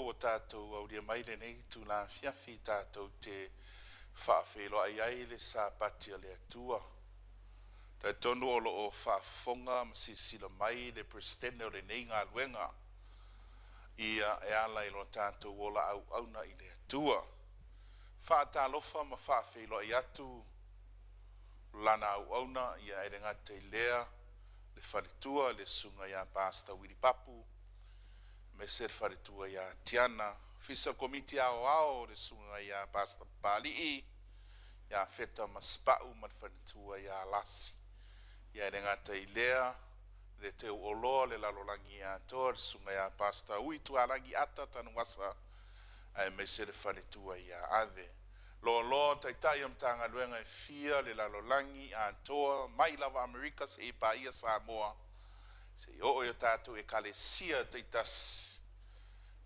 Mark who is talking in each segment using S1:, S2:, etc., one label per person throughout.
S1: ua tatou aulia mai lenei itula afiafi tatou te faafeiloai ai le Sapati a le Atua. E talitonu o lo o faafofoga ma silasila mai le Peresetene o lenei galuega ia e ala i lo tatou ola auauna i le Atua. Faatalofa ma faafeiloai atu lana auauna ia e le gata i lea le faletua le susuga ia Pastor Willie Papu aemaise le faletua ia Tiana, Ofisa Komiti Aoao le susuga ia Pastor Papali'i ia Feta Masepau ma le faletua ia Lasi. Ia e le gata i lea le teu oloa o le lalolagi atoa le susuga ia Pastor Ui Tualagi Ata Tanuvasa aemaise le faletua ia Ave. Loaloa Taitai o Matagaluega e fia le lalolagi atoa mai lava Amerika seia paia Samoa seia oo i o tatou Ekalesia taitasi,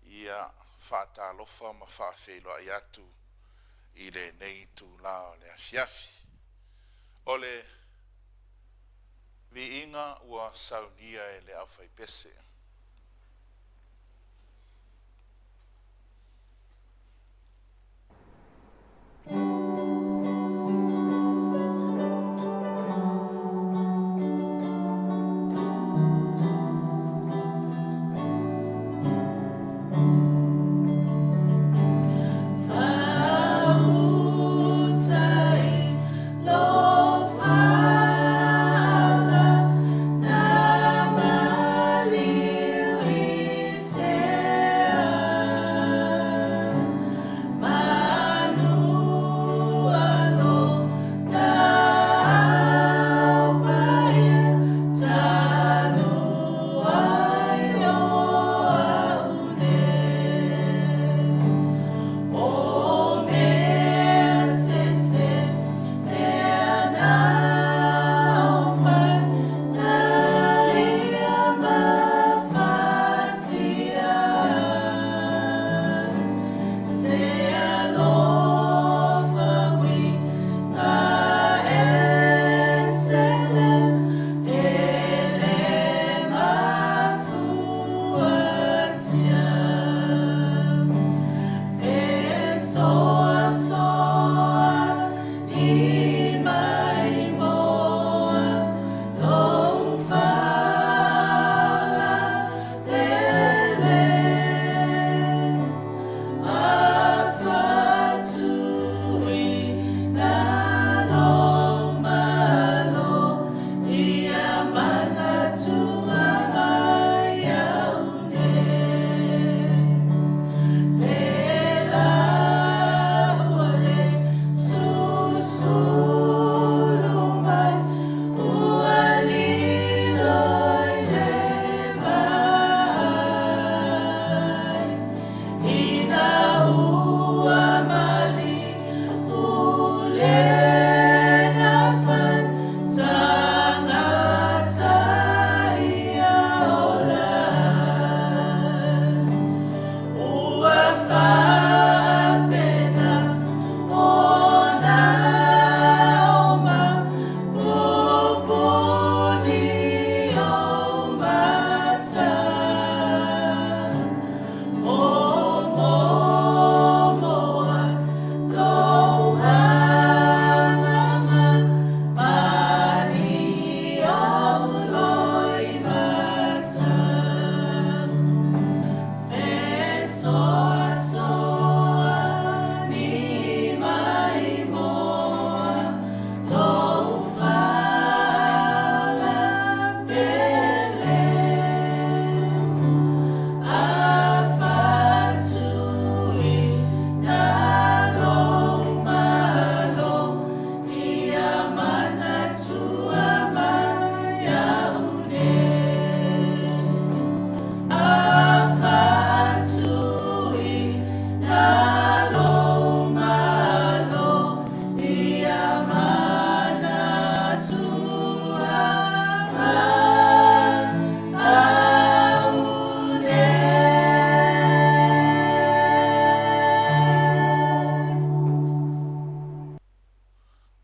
S1: ia faatalofa ma faafeiloai atu i lenei itula o le afiafi. O le viiga ua saunia e le aufaipese.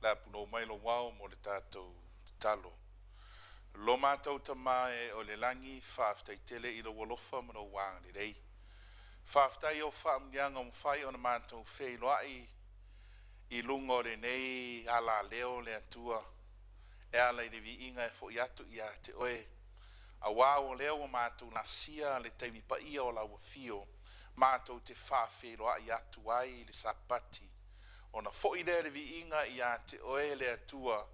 S1: Le a punou mai lou ao mo le tatou tatalo. Lo matou Tama e o le lagi, faafetai tele i lou alofa ma lou agalelei. Faafetai i ou faamanuiaga ua mafai ona matou feiloai i luga o lenei alaleo le Atua e ala i le viiga e foi atu ia te Oe, aua o lea ua matou laasia le taimi paia o lau afio matou te faafeiloai atu ai i le Sapati, ona foi lea o le viiga ia te Oe le Atua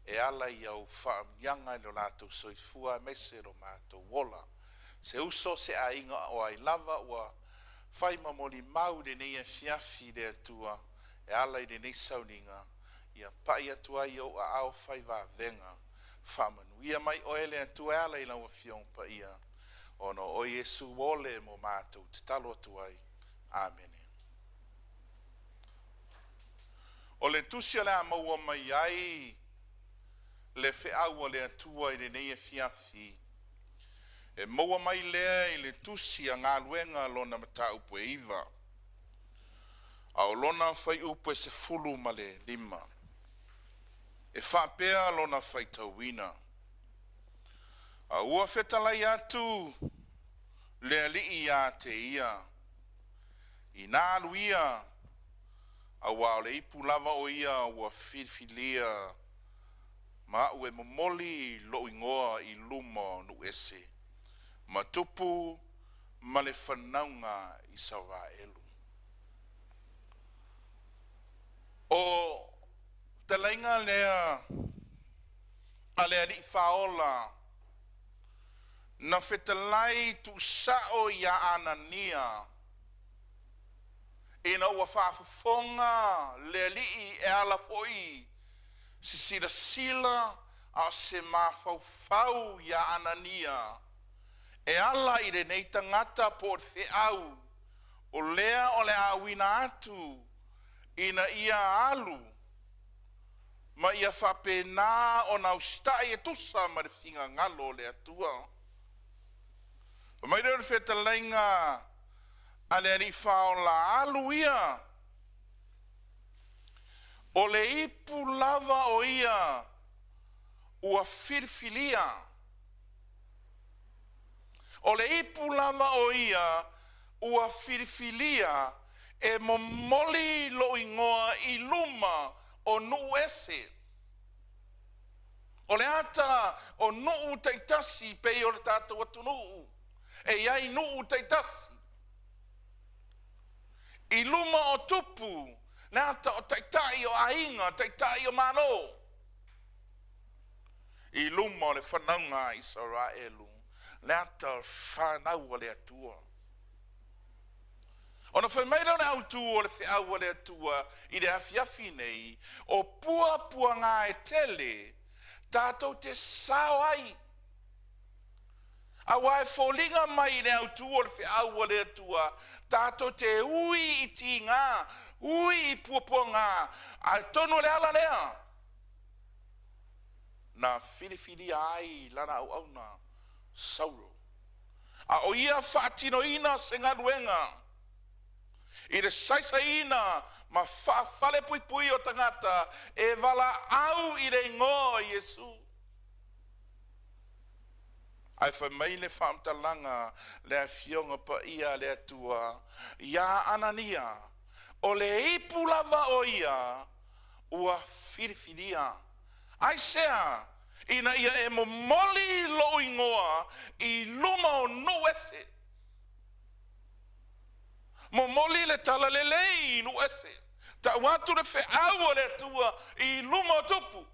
S1: e ala i au faamanuiaga i lo latou soifua aemaise lo matou ola. Se uso, se aiga o ai lava ua fai ma molimau i lenei afiafi i le Atua e ala i lenei sauniga, ia pai atu ai i ou aao fai vavega. Faamanuia mai oe le Atua e ala i lau Afioga Paia, ona o Iesu ua ole mo matou tatalo atu ai. Amene. O le tusi o le a maua mai ai le feau a le Atua i lenei afiafi, e maua mai lea i le tusi a Galuega lona mataupu e 9, a o lona fuaiupu e 15. E faapea lona faitauina: “A ua fetalai atu le Alii ia te ia, inā alu ia, auā o le ipu lava o ia ua filifilia ma a'u e momoli lo'u igoa i luma o nuu ese, ma tupu ma le fanauga a Isaraelu.” O fetalaiga lea a le Alii Faaola na fetalai tuusao ia Anania ina ua faafofoga le Alii e ala foi i se silasila a o se mafaufau ia Anania e ala i lenei tagata po o le feau o lea o le a auina atu ina ia alu ma ia faapena ona usitai e tusa ma le finagalo o le Atua. Fai mai lea o le fetalaiga a le Alii Faaola, alu ia, o le ipu lava o ia ua filifilia. O le ipu lava o ia ua filifilia e momoli lou igoa i luma o nuu ese. O le ata o nuu taitasi pei o le tatou atunuu, e i ai nuu taitasi. I luma o tupu, le ata o taitai o aiga, taitai o Malo, i luma o le fanauga a Isaraelu, le ata o le fanau a le Atua. Ona fai mai lea o le autu o le feau a le Atua i le afiafi nei, o puapuaga e tele tatou te sao ai, auā e foliga mai i le autu o le feau a le Atua tatou te ui i tigā, ui i puapuagā, atonu o le ala lea na filifilia ai lana auauna Saulo, a o ia faatinoina se galuega i le saisaiina ma faafalepuipui o tagata e valaau i le igoa o Iesu. Ae fai mai le faamatalaga le Afioga Paia a le Atua ia Anania, o le ipu lava o ia ua filifilia. Aisea? Ina ia e momoli lou igoa i luma o nuu ese. Momoli le talalelei i nuu ese. Tau atu le feau a le Atua i luma o tupu,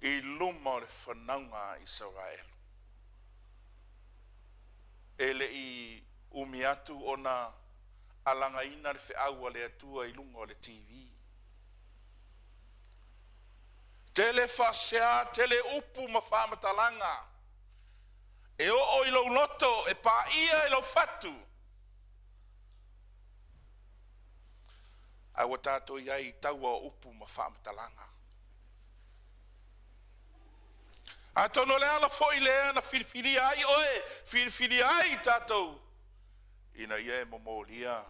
S1: i luma o le fanauga a Isaraelu. E le i umi atu ona alagaina le feau a le Atua i luga o le TV. Tele faasea, tele upu ma faamatalaga e oo i lou loto, e paia i lou fatu, ae ua tatou i ai i taua o upu ma faamatalaga. Atonu o le ala foi lea na filifilia ai oe, filifilia ai tatou, ina ia e momolia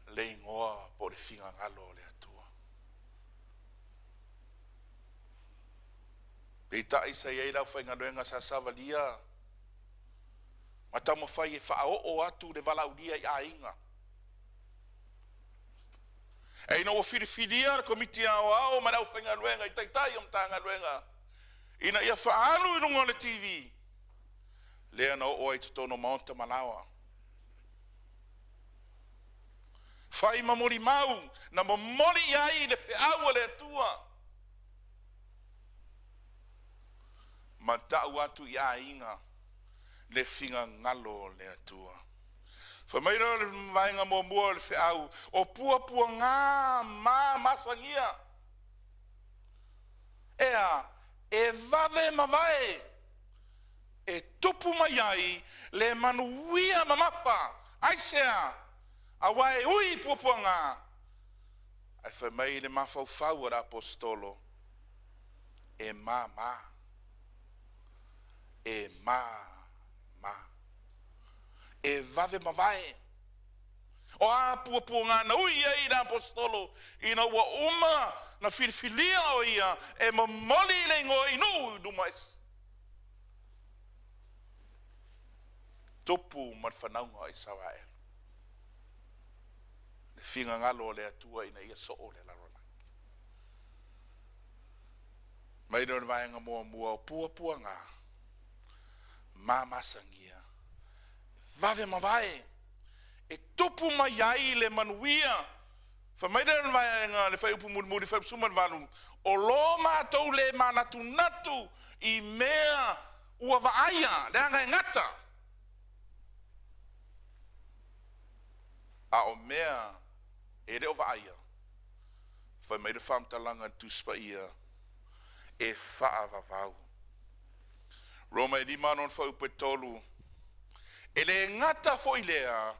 S1: le igoa po o le finagalo o le Atua. Peitai sa i ai le aufaigaluega sa savalia Ma taumafai e faaoo atu le valaaulia i aiga. E ina ua filifilia le Komiti Aoao ma le aufaigaluega i taitai o Matagaluega ina ia faaalu i luga o le TV, lea na oo ai i totonu o maota ma laoa. Fai ma molimau na momoli i ai le feau a le Atua ma tau atu i aiga le finagalo o le Atua. Fai mai lea o le vaega muamua o le feau, o puapuaga ma masagia. E a? E vave mavae e tupu mai ai le manuia mamafa. Aisea? Aua e ui i puapuaga, ae fai mai le mafaufau o le Aposetolo, e mama, e mama, e vave mavae. O a puapuaga na ui ai le Aposetolo ina ua uma na filifilia o ia e momoli le igoa i nuu i luma ese. Tupu ma le fanauga o Isaraelu. Le finagalo o le Atua ina ia soo le lalolagi. Mai lea o le vaega muamua o puapuaga mamasagia, vave mavae e tupu mai ai le manuia. Fai mai lea o le vaega le fuaiupu mulimuli, fuaiupu 18, o lo matou le manatunatu i mea ua vaaia, leaga e gata, a o mea e le o vaaia, fai mai le faamatalaga a le Tusi Paia, e faavavau. Roma e 5 lona fuaiupu e 3, e le gata foi lea,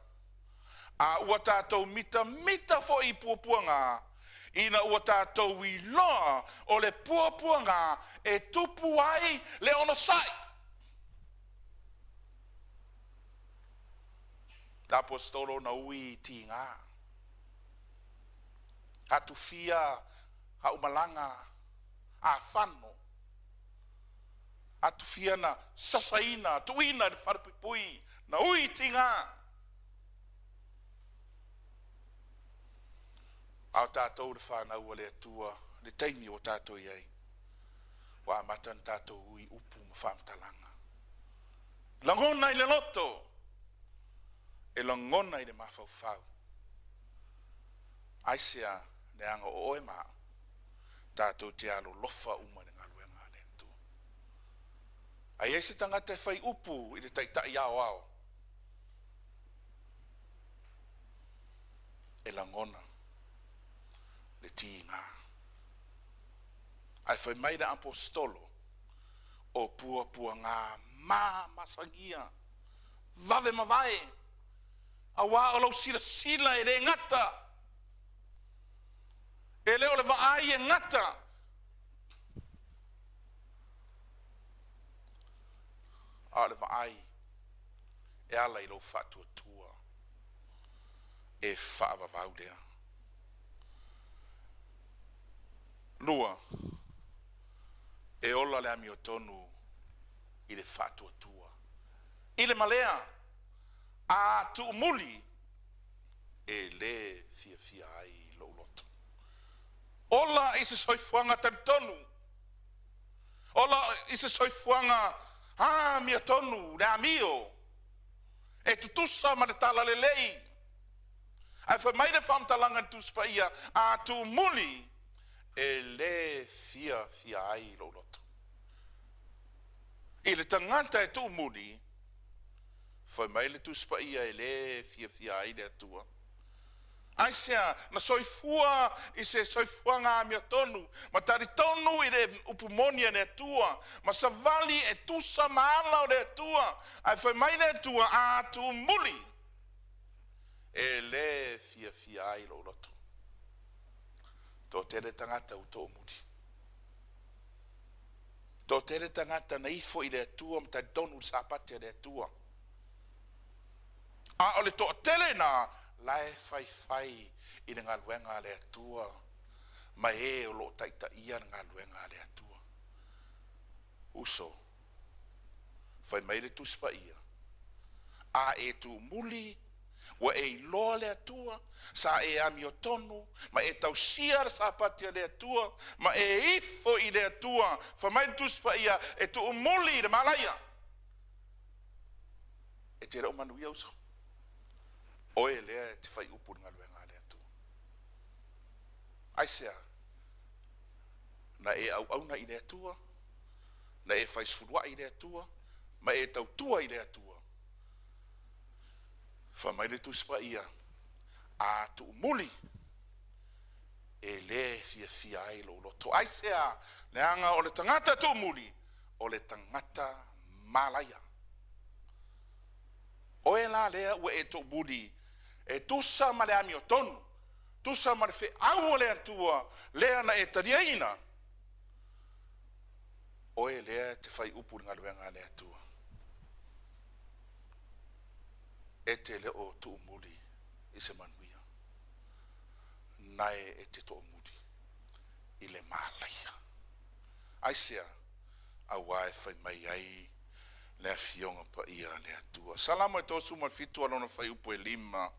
S1: a ua tatou mitamita foi i puapuaga, ina ua tatou iloa o le puapuaga e tupu ai le onosai. Le Aposetolo na ui i tiga, atufia aumalaga afano, atufia na sasaina, tuuina i le falepuipui, na ui i tiga. A o tatou le fanau a le Atua, le taimi ua tatou i ai, ua amata ona tatou ui upu ma faamatalaga. Lagona i le loto, e lagona i le mafaufau. Aisea? Leaga o oe ma au, tatou te alolofa uma i le galuega a le Atua. A i ai se tagata e fai upu i le taitai aoao, e lagona le tiga. Ae fai mai le Aposetolo, o puapuaga mamasagia, vave mavae, aua o lau silasila e le gata, e le o le vaai e gata, a o le vaai e ala i lou faatuatua e faavavau lea. Lua, e ola le amiotonu i le faatuatua, i le malea a tuumuli e le fiafia ai lou loto. Ola i se soifuaga talitonu, ola i se soifuaga amiotonu, le amio e tutusa ma le talalelei. Ae fai mai le faamatalaga i le Tusi Paia, a tuumuli e le fiafia ai lou loto. I le tagata e tuumuli, fai mai le Tusi Paia e le fiafia ai le Atua. Aisea? Na soifua i se soifuaga amiotonu, ma talitonu i le upu moni a le Atua, ma savali e tusa ma ala o le Atua. Ae fai mai le Atua, a tuumuli, e le fiafia ai lou loto. Toatele tagata ua toomuli. Toatele tagata na ifo i le Atua ma talitonu i le Sapati a le Atua. A o le toatele na la e faifai i le galuega a le Atua ma e o lo o taitaia le galuega a le Atua. Uso, fai mai le Tusi Paia, A e tumuli, ua e iloa le Atua, sa e amiotonu, ma e tausia le Sapati a le Atua, ma e ifo i le Atua, fai mai le Tusi Paia, e tuumuli i le malaia. E te le o manuia uso. Oe lea e te fai upu i le galuega a le Atua. Aisea? Na e auauna i le Atua, na e fai sefuluai i le Atua, ma e tautua i le Atua. Fai mai le Tusi Paia, a tuumuli, e le fiafia ai lou loto. Aisea? Leaga o le tagata tuumuli, o le tagata malaia. Oe la lea ua e tuumuli, e tusa ma le amiotonu, tusa ma le feau a le Atua lea na e taliaina, oe lea e te fai upu i le galuega a le Atua. E te le o tuumuli i se manuia, nae e te toomuli i le malaia. Aisea? Auā e fai mai ai le Afioga Paia a le Atua. Salamo e 37 a lona fuaiupu e 5.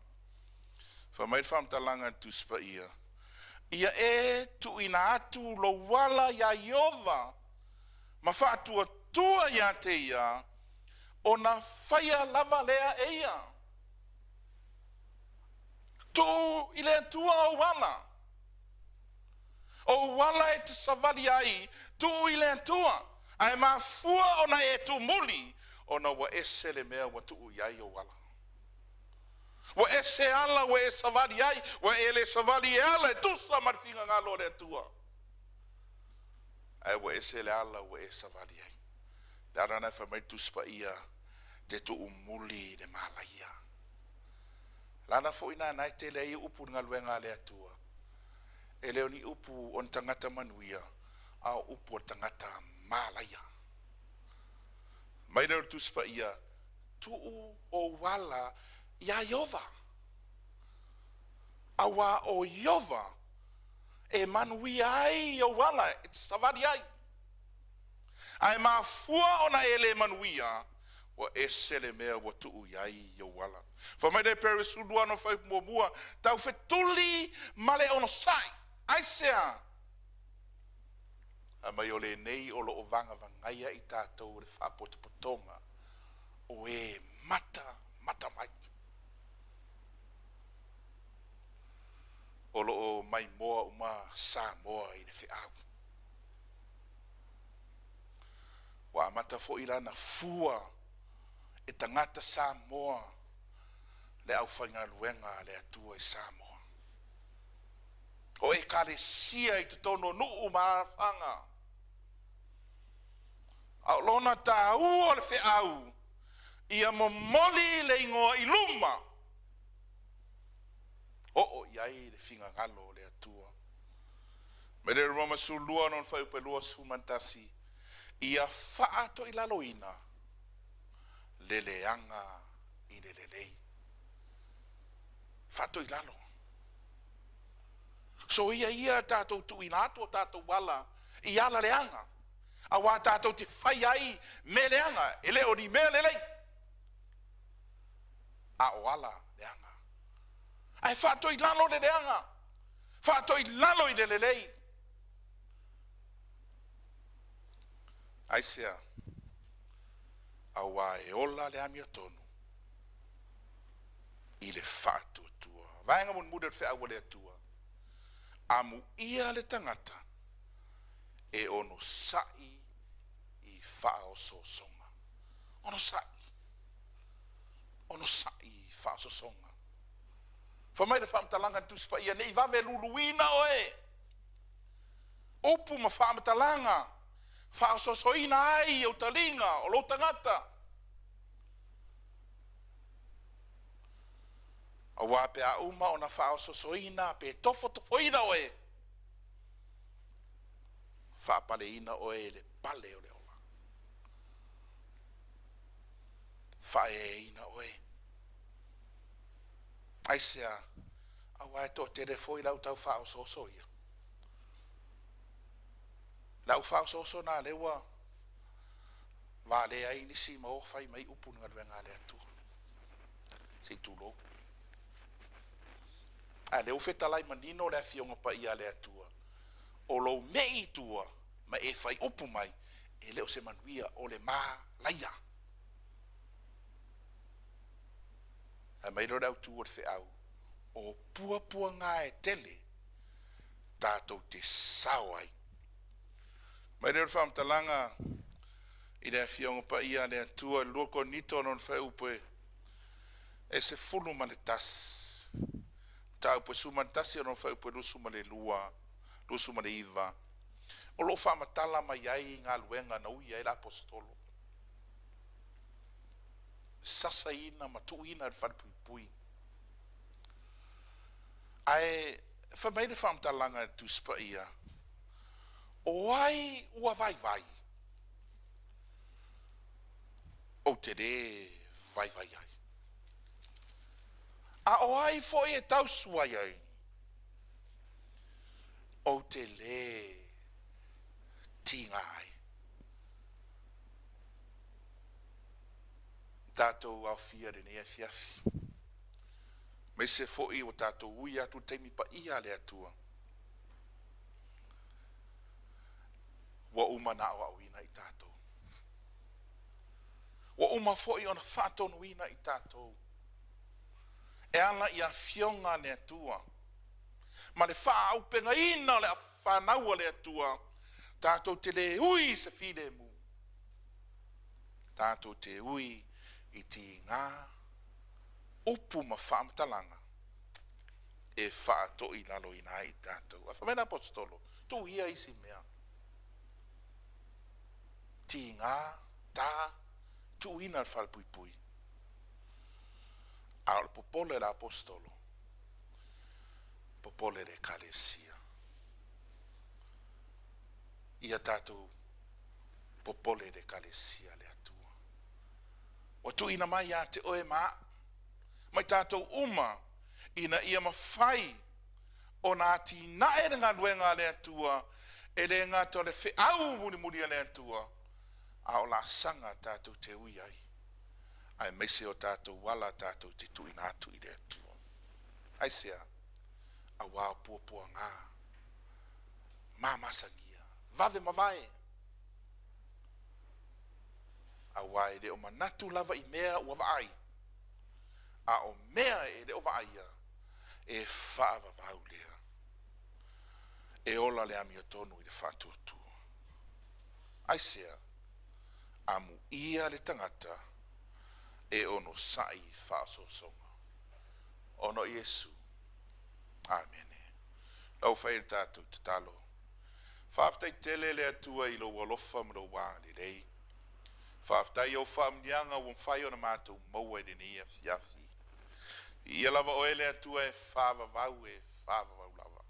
S1: Fai mai le faamatalaga a le Tusi Paia, Ia e tuuina atu lou ala iā Ieova ma faatuatua ia te ia, ona faia lava lea e ia. Tuu i le Atua ou ala. Ou ala e te savali ai, tuu i le Atua, ae mafua ona e tuumuli, ona ua ese le mea ua tuu i ai ou ala. Ua ese ala ua e savali ai, ua e le savali e ala e tusa ma le finagalo o le Atua, ae ua ese le ala ua e savali ai. Le ala lena e fai mai le Tusi Paia, te tuumuli i le malaia. Le ala foi lena e tele ai upu i le galuega a le Atua. E le o ni upu o ni tagata manuia, a o upu o le tagata malaia. Mai lea o le Tusi Paia, tuu ou ala iā Ieova, auā o Ieova e manuia ai ou ala e te savali ai. Ae mafua ona e le manuia, ua ese le mea ua tuu i ai i ou ala. Fai mai le Heberi 12 no fuaiupu muamua, taufetuli ma le onosai. Aisea? Fai mai o lenei o lo o vagavagaia i tatou le faapotopotoga o e mata mata mai. O lo o maimoa uma Samoa i le feau. Ua amata foi la na fua e tagata Samoa le aufaigaluega a le Atua i Samoa. O Ekalesia i totonu o nuu ma alaalafaga. A o lona taua o le feau, ia momoli le igoa i luma, oo i ai le finagalo o le Atua. Mai le Roma 12 lona fuaiupu e 21, ia faatoilaloina le leaga i le lelei. Faatoilalo. Soia ia tatou tuuina atu o tatou ala i ala leaga, auā tatou te fai ai mea leaga, e le o ni mea lelei, a o ala leaga. Ae faatoilalo le leaga, faatoilalo i le lelei. Aisea? Auā e ola le amiotonu i le faatuatua. Vaega mulimuli o le feau a le Atua, Amuia le tagata e onosai i faaosoosoga. Onosai. Onosai i faaosoosoga. Fai mai le faamatalaga a le Tusi Paia, ne i vave luluina oe. Upu ma faamatalaga faaosoosoina ai ou taliga o lou tagata. Aua pe a uma ona faaosoosoina pe tofotofoina oe, faapaleina oe i le pale o le ola. Faaeaina oe. Aisea? Aua e toatele foi le au tau faaosooso ia. Le au faaosooso na lea ua valea ai nisi ma o fai mai upu i le galuega a le Atua. Se i tulou. A lea ua fetalai manino le Afioga Paia a le Atua, o lou mei i tua ma e fai upu mai, e le o se manuia, o le malaia. Fai mai lea o le autu o le feau, o puapuaga e tele tatou te sao ai. Mai lea o le faamatalaga i le Afioga Paia a le Atua i le 2 Korinito lona fuaiupu e 11, mataupu e 11 lona fuaiupu e 22, 29, o lo o faamatala mai ai galuega na ui ai le Aposetolo, sasaina ma tuuina i le falepuipui. Ae fai mai le faamatalaga i le Tusi Paia, o ai ua vaivai? Ou te lē vaivai ai. A o ai foi e tausuai ai? Ou te lē tiga ai. Tatou aofia i lenei afiafi, aemaise foi ua tatou ui atu i le taimi paia a le Atua, ua uma ona aoaoina i tatou. Ua uma foi ona faatonuina i tatou e ala i afioga a le Atua ma le faaaupegaina o le fanau a le Atua, tatou te le ui i se filemu, tatou te ui i tiga, upu ma faamatalaga e faatoilaloina ai i tatou. Ae fai mai le Aposetolo, tuu ia isi mea, tiga, ta, tuuina i le falepuipui. A o le popole a le Aposetolo, popole i le Ekalesia. Ia tatou popole i le Ekalesia a le Atua. Ua tuuina mai ia te oe ma au, ma i tatou uma, ina ia mafai ona atinae le galuega a le Atua, e le gata o le feau mulimuli a le Atua, a o laasaga tatou te ui ai, aemaise o tatou ala tatou te tuuina atu i le Atua. Aisea? Auā o puapuaga mamasagia, vave mavae, auā e le o manatu lava i mea ua vaai, a o mea e le o vaaia, e faavavau lea. E ola le amiotonu i le faatuatua. Aisea? Amuia le tagata e onosai i faaosoosoga. Ona o Iesu. Amene. Lau fai le tatou tatalo. Faafetai tele le Atua i lou alofa ma lou agalelei. Faafetai i au faamanuiaga ua mafai ona matou maua i lenei afiafi. Viia lava oe le Atua e faavavau e faavavau lava.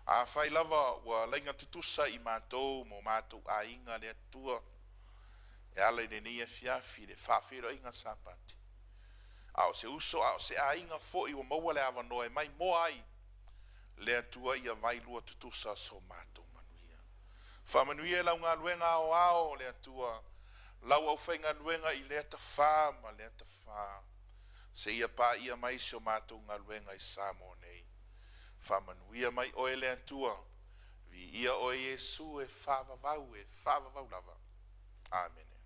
S1: Afai lava ua laina tutusa i matou ma o matou aiga le Atua e ala i lenei afiafi i le faafeiloaiga Sapati, a o se uso a o se aiga foi ua maua le avanoa e maimoa ai le Atua ia vailua tutusa so matou manuia. Faamanuia i lau galuega aoao le Atua, lau aufaigaluega i lea tafā ma lea tafā, seia paia mai si o matou galuega i Samoa nei. Faamanuia mai oe le Atua, viia oe Iesu e faavavau e faavavau lava. Amene.